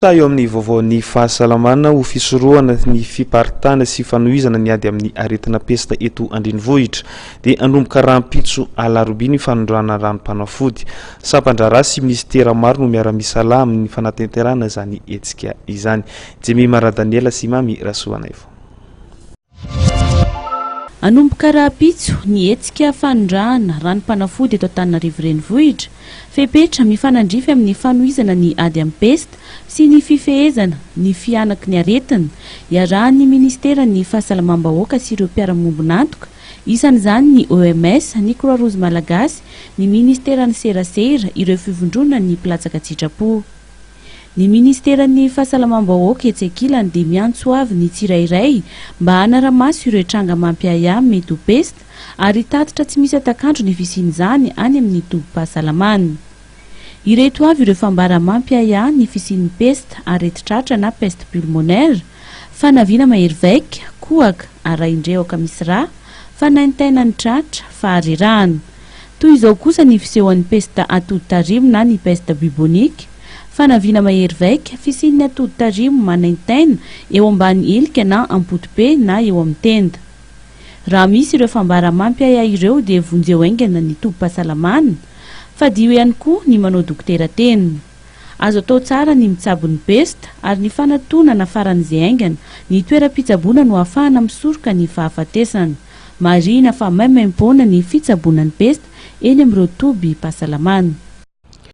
Sa eo amin'ny vaovaon'ny fahasalamana ho fisorohana ny fiparitahana sy fanohizana ny ady amin'ny aretina pesta eto an-drenivohitra dia hanomboka rahampitso alarobia ny fanondrahana ranom-panafody. Sampan-draharaha sy minisitera maro no miara-misalahy amin'ny fanatanterahana izany hetsika izany. Jemima Radaniela sy Mamy Rasoanaivo. Hanomboka rahampitso ny hetsika fanondrahana ranom-panafody eto Antananarivo Renivohitra. Fepetra mifanandrify amin'ny fanohizana ny ady amin'ny pesta sy ny fifehezana ny fihanaky ny aretina, iarahan'ny minisiteran'ny Fahasalamam-bahoaka sy ireo mpiara-miombon'antoka, isan'izany ny OMS, ny Croix Rouge Malagasy, ny minisiteran'ny Serasera, ireo fivondronan'ny mpilatsaka an-tsitrapo. Ny minisiteran'ny Fahasalamam-bahoaka etsy ankilany dia miantso avy ny tsirairay mba hanara-maso ireo tranga mampiahiahy mety ho pesta ary hitatitra tsy misy hatak'andro ny fisian'izany any amin'ny tobim-pahasalamana. Ireto avy ireo fambara mampiahiahy ny fisian'ny pesta, aretin-tratra na peste pulmonaire, fanaviana mahery vaika, kohaka, arahin-drehoka misy rà, fanaintainan'ny tratra, faharerahana. Toy izao kosa ny fisehoan'ny pesta atody tarimo na ny peste bubonique, fanaviana mahery vaika, fisian'ny atody tarimo manaintaina eo ambany helika na am-poto-pe na eo amin'ny tenda. Raha misy ireo fambara mampiahiahy ireo dia vonjeo haingana ny tobim-pahasalamana. Fadio ihany koa ny manao dokotera tena. Azo atao tsara ny mitsabo ny pesta ary ny fanatonana faran'izay haingana ny toeram-pitsaboana no ahafahana misoroka ny fahafatesana. Marihina fa maimaimpoana ny fitsaboana ny pesta eny amin'ireo tobim-pahasalamana.